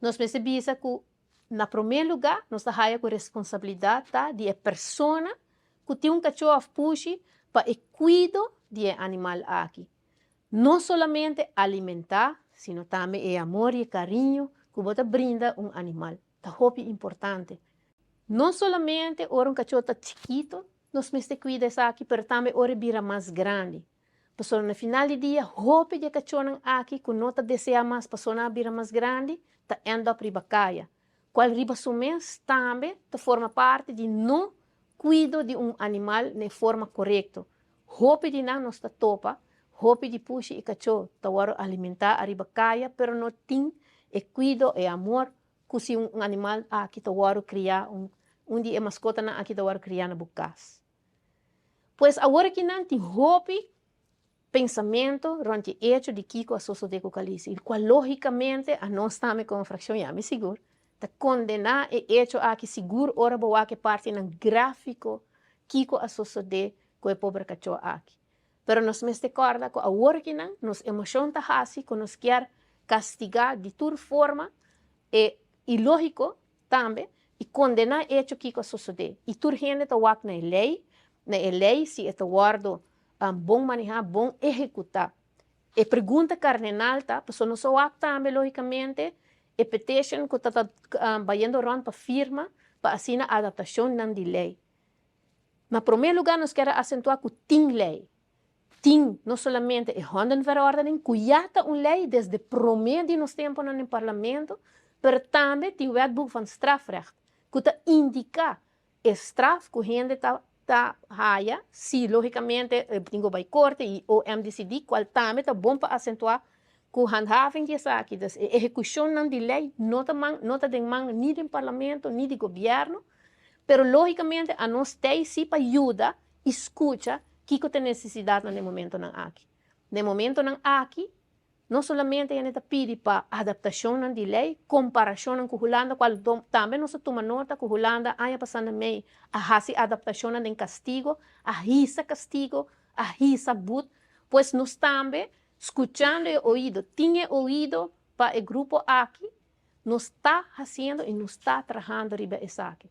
Nos mester bisa ku na promé lugá nos ta haya ku responsabilidat ta di e persona ku tin un kachó òf pushi pa e kuido di e animal aki. No solamente alimentá, sino tambe e amor i e kariño ku bo ta brinda un animal ta hopi importante. No solamente ora un kachó ta chikito nos mester kuida esaki, pero tambe ora e bira mas grandi. Pasobra na final di dia hopi di e kachónan aki ku no ta deseá mas pasobra nan a bira mas grandi ta end up riba kaya, kual riba su mes tambe ta forma parti di no kuido di un animal na e forma korekto. Hopi di nan nos ta topa, hopi di pushi i kachó ta wòrdu alimentá ariba kaya pero no tin e kuido, e amor ku si un animal aki ta wòrdu kriá, un di e maskotanan aki ta wòrdu kriá na bo kas. Pues awor aki nan tin hopi pensamento rond e hecho di kiko a sosode ku Khaleesi, el cual logicamente anos tambe como fraccion, y ami sigur, ta condena e hecho aki sigur ora bo wak e partinan grafico kiko a sosode ku e pober cacho aki. Pero nos mester corda ku awor aki nan nos emocion ta haci ku nos kier castiga di tur forma e ilogico Tambe, i kondená e echo kiko a sosodé. I tur hende ta wak na e lei, na e lei si e ta wòrdu bon manehá, bon ehekutá. E pregunta kardenal ta, pasobra nos a wak tambe lógikamente e petition ku ta ta bayendo rònt pa firma pa asina adaptashonnan di lei. Na promé lugá nos kier a asentuá ku tin lei. Tin no solamente e Hondenverordening ku ya ta un lei desde promé di nos temponan den Parlamento, pero tambe tin Wetboek van Strafrecht ku ta indiká e straf ku hende ta ta haya si lógikamente e tin ku bai korte i OM disidí, kual tambe ta bon pa asentuá ku handhaving di esaki, dus e ehekushonnan di lei no ta man no ta den man ni den Parlamento ni di gobièrnu, pero lógikamente anos t'ei si pa yuda i skucha kiko ta e nesesidatnan den momentonan aki. Den momentonan aki, no solamente hende ta pidi pa adaptashonnan di lei, komparashonnan ku Hulanda, kual tambe nos a tuma nota ku Hulanda aña pasá na mei a hasi adaptashonnan den kastigo, a hisa kastigo, a hisa but, pues nos tambe skuchando e oido, tin e oido pa e grupo aki, nos ta hasiendo i nos ta trahando riba esaki.